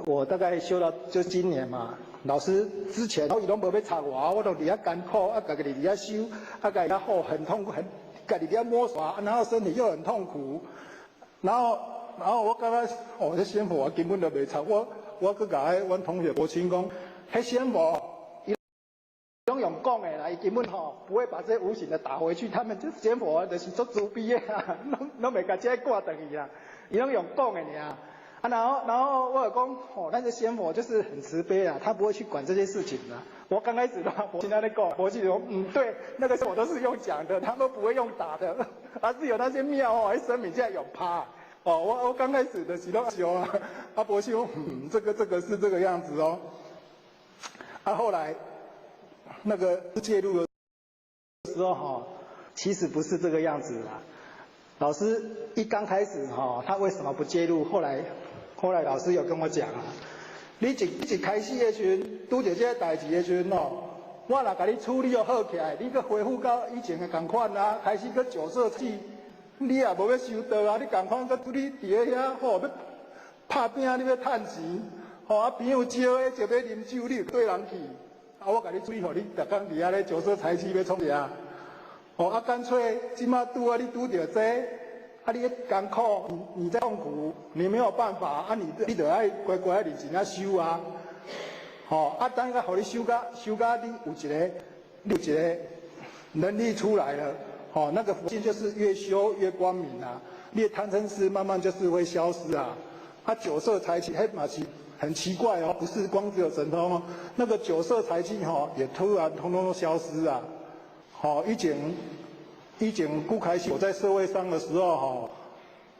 我大概修到就今年嘛，老師之前伊攏無欲插我，我都佇遐艱苦，啊，家己佇遐修，啊，家己遐好很痛苦，很家己佇遐摸索，然後身體又很痛苦，然後我感覺，哦，這仙佛根本就袂插我，我閣共彼阮同學柏青講，彼仙佛伊攏用講的啦，伊根本吼不會把這無形的打回去，他們這仙佛就是足慈悲的啦，攏袂共這掛轉去啦，伊攏用講的爾。啊，然後我有講，哦，那個仙佛就是很慈悲啊，他不會去管這些事情的。我剛開始的話，我聽他咧講，我就說，嗯，對，那個時候我都是用講的，他們不會用打的，而是有那些廟哦，還神明在用拍。哦，我剛開始的時候修啊，阿伯修，嗯，這個是這個樣子哦。啊，後來那個介入的時候哈，其實不是這個樣子啦。老師一剛開始哈，他為什麼不介入？後來老師有跟我講啊，你一開始的時陣，拄著這個代誌的時陣哦，我若共你處理好起來，你閣恢復到以前的仝款啊，開始閣酒色財氣，你也無欲修道啊，你仝款閣拄你佇咧遐吼，欲拍拚，你欲趁錢，吼啊朋友招的就欲啉酒，你又綴人去，啊我共你處理予你，逐工佇遐咧酒色財氣欲創啥？哦啊，乾脆這馬拄啊，你拄著這個，啊你艱苦，你在痛苦，你沒有辦法，啊你就愛乖乖認真仔修啊，吼啊等下予你修甲修甲你有一個能力出來了，吼那個佛性就是越修越光明啊，你的貪嗔痴慢慢就是會消失啊，啊酒色財氣彼嘛是很奇怪哦，不是光只有神通哦，那個酒色財氣吼也突然通通都消失啊。吼，以前剛開始我在社會上的時候，吼，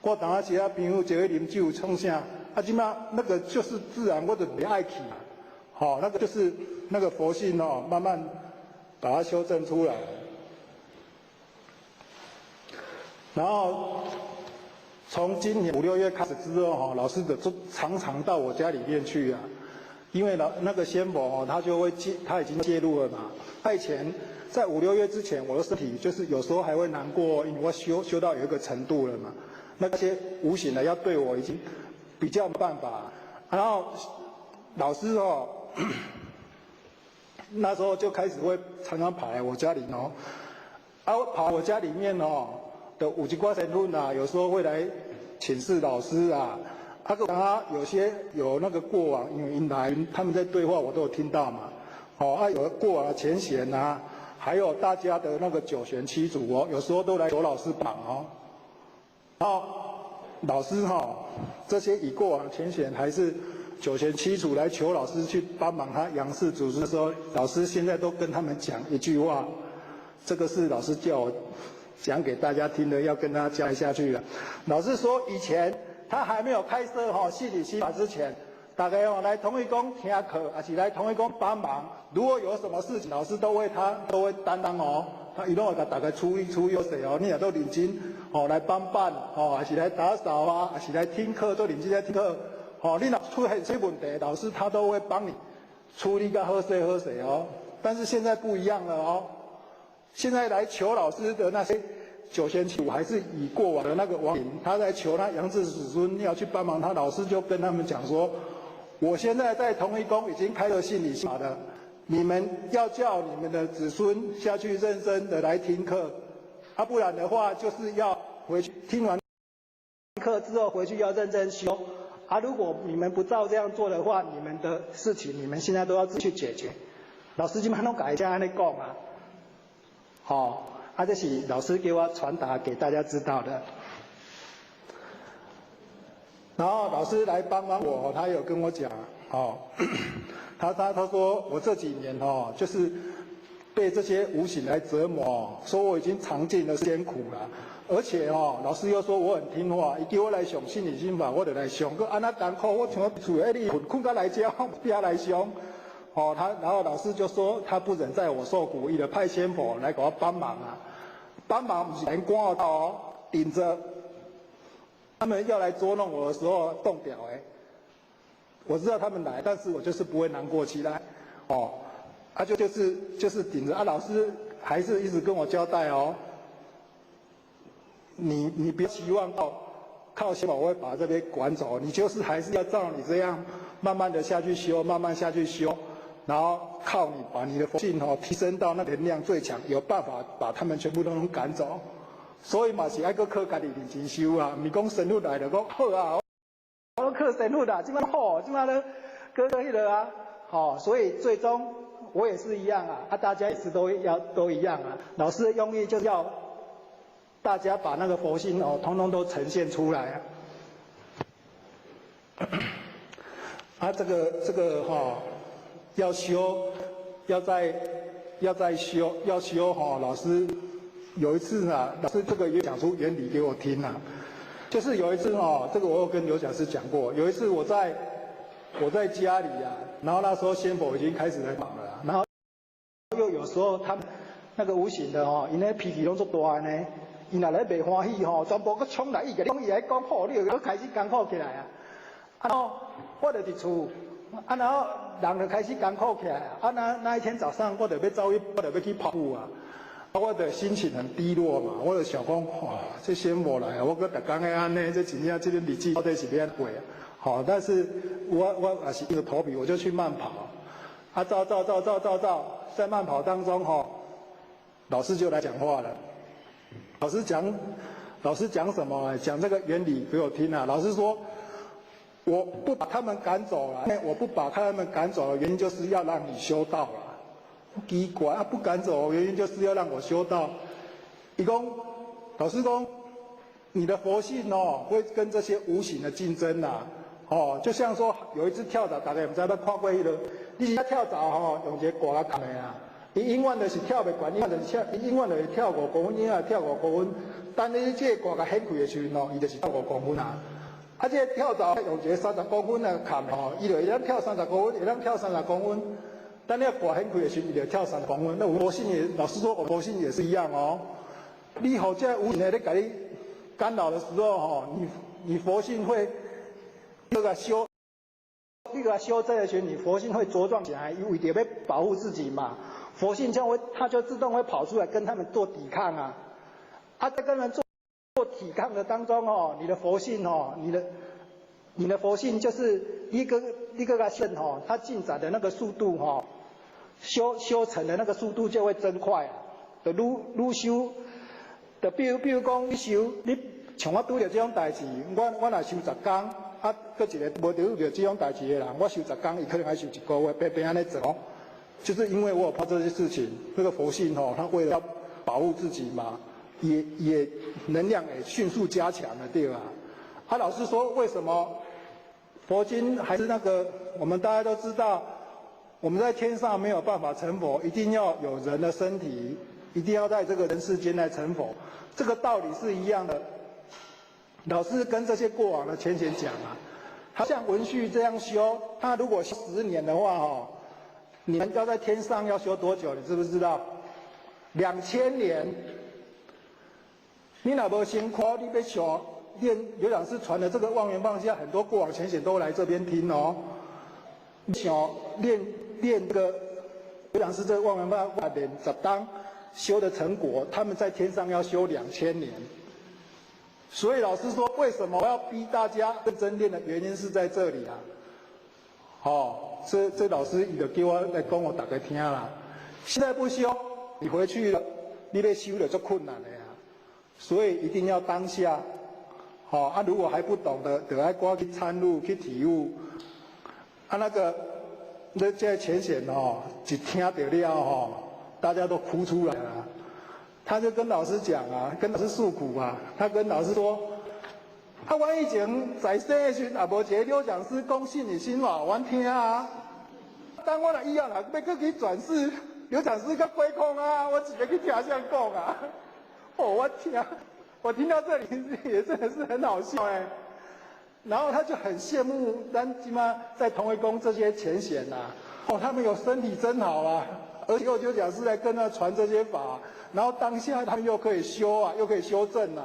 我當時啊朋友一個啉酒創啥，啊這馬那個就是自然，我就袂愛去，吼，那個就是那個佛性哦，慢慢把它修正出來。然後從今年五六月開始之後，吼，老師就常常到我家裡面去啊，因為老那個仙佛哦，他就會介，他已經介入了嘛，他以前。在五六月之前，我的身體就是有時候還會難過，因為我修到有一個程度了嘛。那些無形的要對我已經比較沒辦法。然後老師哦，那時候就開始會常常跑來我家裡哦，啊跑我家裡面哦的有一寡神棍啊，有時候會來請示老師啊。啊，他有些有那個過往，因為𪜶來他們在對話，我都有聽到嘛。哦，啊有過往的前賢啊。還有大家的那個九玄七祖哦，有時候都來求老師幫哦。然後老師哈，這些已過往前賢還是九玄七祖來求老師去幫忙他楊氏祖師的時候，老師現在都跟他們講一句話，這個是老師叫我講給大家聽的，要跟大家講下去了。老師說以前他還沒有開設哈信理心法之前，大家哦來同一宮聽課，還是來同一宮幫忙。如果有什麼事情，老師都為他都會擔當哦，他伊攏會共大家處理處理好勢哦。你若都認真哦來幫辦哦，還是來打掃啊，還是來聽課，都認真來聽課。哦，你若出現這問題，老師他都會幫你處理個好勢好勢哦。但是現在不一樣了哦，現在來求老師的那些九玄七祖，還是已過往的那個亡靈，他在求他楊氏子孫要去幫忙，他老師就跟他們講說：我現在在同一宮已經開了信理心法了。你們要叫你們的子孫下去認真的來聽課，啊，不然的話就是要回去聽完課之後回去要認真修，啊，如果你們不照這樣做的話，你們的事情你們現在都要自己去解決。老師這馬攏共遮按呢講啊，好，啊，這是老師給我傳達給大家知道的。然後老師來幫忙我，他有跟我講，哦。他說我這幾年哦，就是被這些無形來折磨，說我已經嘗盡了艱苦了，而且哦，老師又說我很聽話，伊叫我來上信理心法，我就來上。閣按呢艱苦，我像我厝內裡睏睏到來遮，不要來上。哦，然後老師就說他不忍在我受苦，伊就派仙佛來給我幫忙啊，幫忙毋是來趕我哦，頂著他們要來捉弄我的時候擋牢的。我知道他們來，但是我就是不會難過起來，哦，啊就是頂著啊，老師還是一直跟我交代哦，你別期望靠仙佛會把這邊趕走，你就是還是要照你這樣慢慢的下去修，慢慢下去修，然後靠你把你的佛性哦提升到那能量最強，有辦法把他們全部都能趕走。所以嘛是愛閣靠家己認真修啊，毋是講神佛來就講好啊，我靠神佛啦，這擺好，這擺咧閣彼个啊，好，所以最終我也是一樣啊，啊大家也是都要都一樣啊。老師的用意就是要大家把那個佛性哦，通通都呈現出來啊。啊，這個哈，要修，要再修，要修哈。老師有一次呢，老師這個也講出原理給我聽啊，就是有一次哦，這個我有跟劉講師講過。有一次我在家裡啊，然後那時候仙佛已經開始在忙了，然後又有時候他們那個無形的哦，𪜶的脾氣攏足大呢，𪜶若來袂歡喜吼，全部閣衝來，伊共你講，伊來講好，你就閣開始艱苦起來啊。啊，然後我就佇厝，啊，然後人就開始艱苦起來。啊，那一天早上我就欲走去，我就欲去跑步啊。啊，我就心情很低落嘛，我就想講，哇，這仙佛來，我閣逐工會按呢，這真正這個日子到底是欲按怎過啊？好，但是我也是硬著頭皮，我就去慢跑。啊，走走走走走走，在慢跑當中吼，老師就來講話了。老師講什麼？講這個原理給我聽啊。老師說，我不把他們趕走了，我不把他們趕走的原因就是要讓你修道了。奇怪啊，不趕走原因就是要讓我修道。伊講，老師講，你的佛性哦，會跟這些無形的競爭吶。哦，就像說有一隻跳蚤，大家毋知捌看過彼个，你是跳蚤吼，用一個掛來崁的啊，伊永遠就是跳袂懸，永遠就是跳，伊永遠就是跳5公分，永遠跳五公分。當你這個掛共掀開的時陣哦，伊就是跳五公分啊。啊，這個跳蚤用一個三十公分來崁吼，伊就會當跳三十公分，會當跳三十公分。當你掛掀開的時陣，伊就跳三十公分。那佛性也，老實說，我佛性也是一樣哦。你予這個無形的咧共你干擾的時候，吼，你佛性會這個修，你共修這個時，你佛性會茁壯起來，因為著欲保護自己嘛，佛性就會，它就自動會跑出來跟他們做抵抗啊。啊，在跟他們做抵抗的當中哦，你的佛性哦，你的佛性就是一個一個個線哦，它進展的那個速度哈，修成的那個速度就會增快啊。就愈愈修，就比如講你修，你像我拄著這種代誌，我若修10工，啊，閣一個無拄著這種代誌的人，我修十工，伊可能愛修一個月，白白按呢做。就是因為我有怕這些事情，那個佛性哦，他為了要保護自己嘛，也能量也迅速加強了，對吧？啊，老師說為什麼佛經還是那個？我們大家都知道，我們在天上沒有辦法成佛，一定要有人的身體，一定要在這個人世間來成佛，這個道理是一樣的。老師跟這些過往的前賢講啊，他像文旭這樣修，他如果10年的話，哈，你們要在天上要修多久？你知不知道？2000年。你若無辛苦，你欲修練劉講師傳的這個望圓放下，很多過往前賢都來這邊聽哦。想練練這個劉講師這個望圓放下練10冬修的成果，他們在天上要修兩千年。所以老師說，為什麼我要逼大家認真練的原因是在這裡啊。哦，這老師伊就叫我來講予大家聽啦。現在不修，你回去了，你欲修就足困難的呀。所以一定要當下，好啊！如果還不懂的，就愛閣去參入去體悟。啊，那個那這前賢哦，一聽著了吼，大家都哭出來了。他就跟老師講啊，跟老師訴苦啊。他跟老師說：啊，阮以前在生的時陣，也無一個劉講師講信與心法，阮聽啊。當我若以後若欲閣去轉世，劉講師閣歸空啊，我是欲去聽誰講啊？哦，我聽到這裡也真的是很好笑哎。然後他就很羨慕咱這馬在同惠宮這些前賢吶，哦，他們有身體真好啊，而且有劉講師來跟他傳這些法，然後當下他們又可以修啊，又可以修正啊。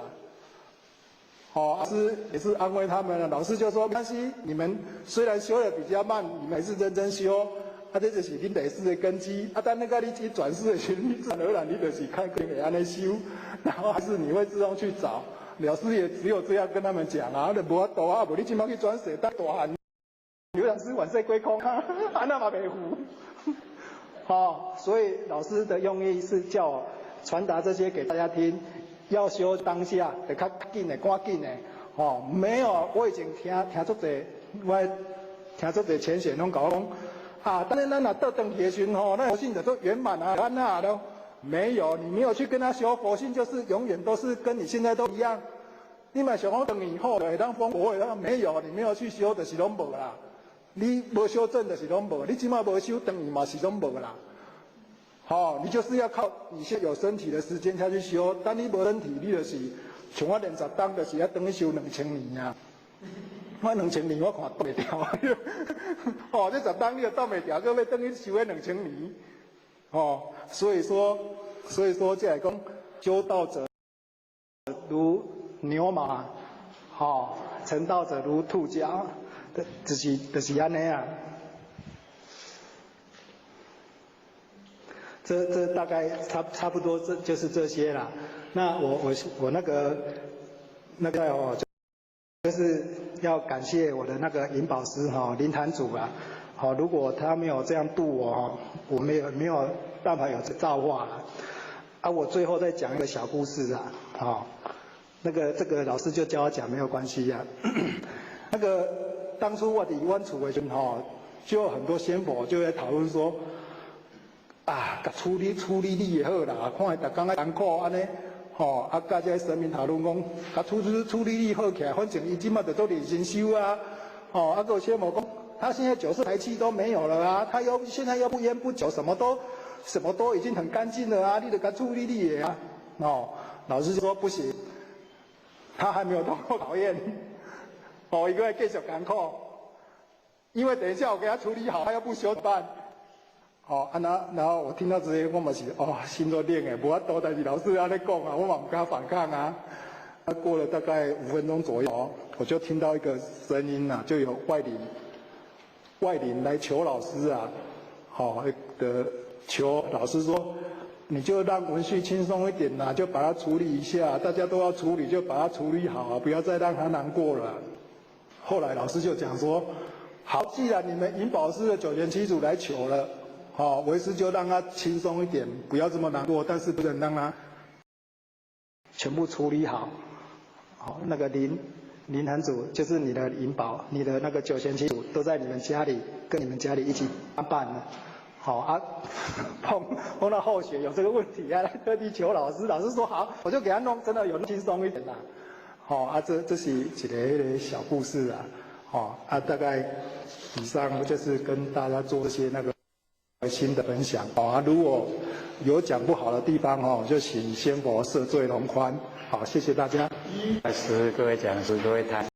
哦，老師也是安慰他們了。老師就說：沒關係，你們雖然修的比較慢，你們還是認真修。啊，這就是恁累世的根基。啊，等那個你去轉世的時候，你自然而然你就是看可以按呢修，然後還是你會自動去找。老師也只有這樣跟他們講啊，就無法度啊，無你這馬去轉世，等大漢。刘老師晚上歸空，啊那嘛袂赴。好，所以老師的用意是叫我傳達這些給大家聽，要修當下，得較緊的，趕緊的。哦，沒有，我以前聽聽足濟，我聽足濟前賢攏共我講，啊，當然咱若倒轉去的時陣吼，咱佛性就都圓滿啊，按那都沒有，你沒有去跟他修佛性，就是永遠都是跟你現在都一樣。你嘛想講轉以後會當封佛，會當沒有，你沒有去修，就是攏無啦。你無修正，就是攏無。你這馬無修，轉去嘛是攏無啦。好，你就是要靠你現在有身體的時間下去修。當你無身體，你就是像我練10冬，就是愛轉去修2000年啊。我兩千年我看擋袂牢。哦，這10冬你就擋袂牢，閣欲轉去修彼2000年。哦，所以說，這來講，修道者如牛馬，吼，成道者如兔角，就是按呢啊。這大概差不多，這就是這些啦。那我那個哦，就是要感謝我的那個引寶師哈林壇主啊。好，如果他沒有這樣度我哈，我沒有辦法有這造化了。啊，我最後再講一個小故事啊，好，那個這個老師就教我講沒有關係啊。那個當初我佇阮厝的時陣吼，就有很多仙佛就在討論說，啊，共處理處理你會好啦，看伊逐工仔艱苦按呢，吼，啊，佮這個神明討論講，共處理處理你好起來，反正伊這馬就做認真修啊，吼，啊，閣有仙佛講，他現在酒色財氣都沒有了啊，他又現在又不煙不酒，什麼都已經很乾淨了啊，你就共處理你的啊，哦，老師就說不行，他還沒有通過考驗，哦，伊閣會繼續艱苦，因為等一下我給他處理好，他又不修怎麼辦？哦，啊，然後我聽到這些，我嘛是哦，心都冷的，無法度，但是老師按呢講啊，我嘛毋敢反抗啊。啊，過了大概5分鐘左右，我就聽到一個聲音啊，就有外靈來求老師啊，好的求老師說，你就讓文旭輕鬆一點啦，就把它處理一下，大家都要處理，就把它處理好，不要再讓他難過了。後來老師就講說，好，既然你們引寶師的九賢七祖來求了。好，為師就讓他輕鬆一點，不要這麼難過，但是不能讓他全部處理好。好，那個林壇主就是你的引寶，你的那個九賢七祖都在你們家裡，跟你們家裡一起辦的。好啊，碰到後學有這個問題啊，特地求老師，老師說好，我就給他弄，真的有輕鬆一點啦。好啊，這是一個彼个小故事啊。好啊，大概以上就是跟大家做一些那個新的分享。好啊，如果有講不好的地方哦，就請仙佛赦罪從寬。好，謝謝大家。老師，各位講師，各位壇。